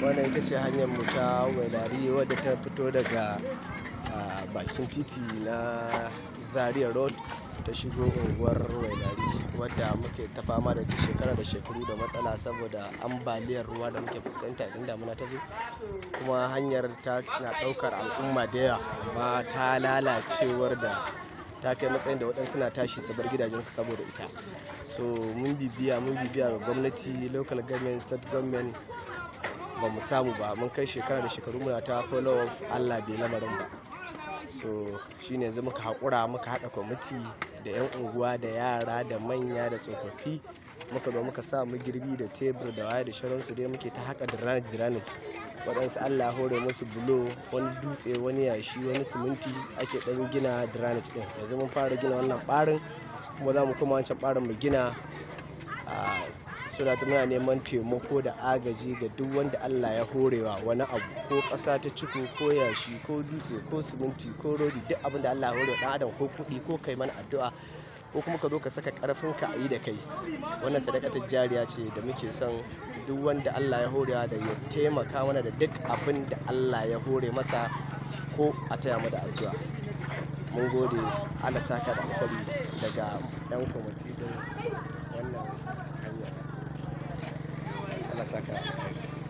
Wannan ita ce hanyar mu ta Wailari wadda ta fito daga bakin titi na Zaria Road ta shigo unguwar Wailari, wadda muke ta fama da shekara da shekaru da matsala saboda ambaliyar ruwa da muke fuskanta idan damuna ta zo. Kuma hanyar ta na ɗaukar al'umma da yawa, amma ta lalacewar da ta kai matsayin da waɗansu na tashi su bar gidajensu saboda ita. So mun bibiya ga gwamnati, local government, state government, ba mu samu ba. Mun kai shekara da shekaru muna ta follow up, Allah bai lamarin ba. So shine yanzu muka haƙura muka haɗa kwamiti da 'yan unguwa da yara da manya da tsofaffi, muka zo muka sa magirbi da tebur da waya da sauransu, dai muke ta haƙa drainage. Waɗansu Allah ya hore musu bulo, wani dutse, wani yashi, wani siminti, ake ɗan gina drainage ɗin. Yanzu mun fara gina wannan ɓarin, kuma za mu koma wancan ɓarin mu gina. So that muna neman taimako da agaji ga duk wanda Allah ya horewa wani abu, ko ƙasa ta ciko, ko yashi, ko dutse, ko siminti, ko rodi, duk abin da Allah ya horewa ɗan adam, ko kuɗi, ko kai mana addu'a, ko kuma ka zo ka saka ƙarfinka a yi da kai. Wannan sadakatar jariya ce da muke son duk wanda Allah ya horewa da ya taimaka mana da duk abin da Allah ya hore masa, ko a taya mu da addu'a. Mun gode, Allah saka da alkhairi daga 'yan kwamiti ɗin wannan hanya. Allah saka da alkhairi.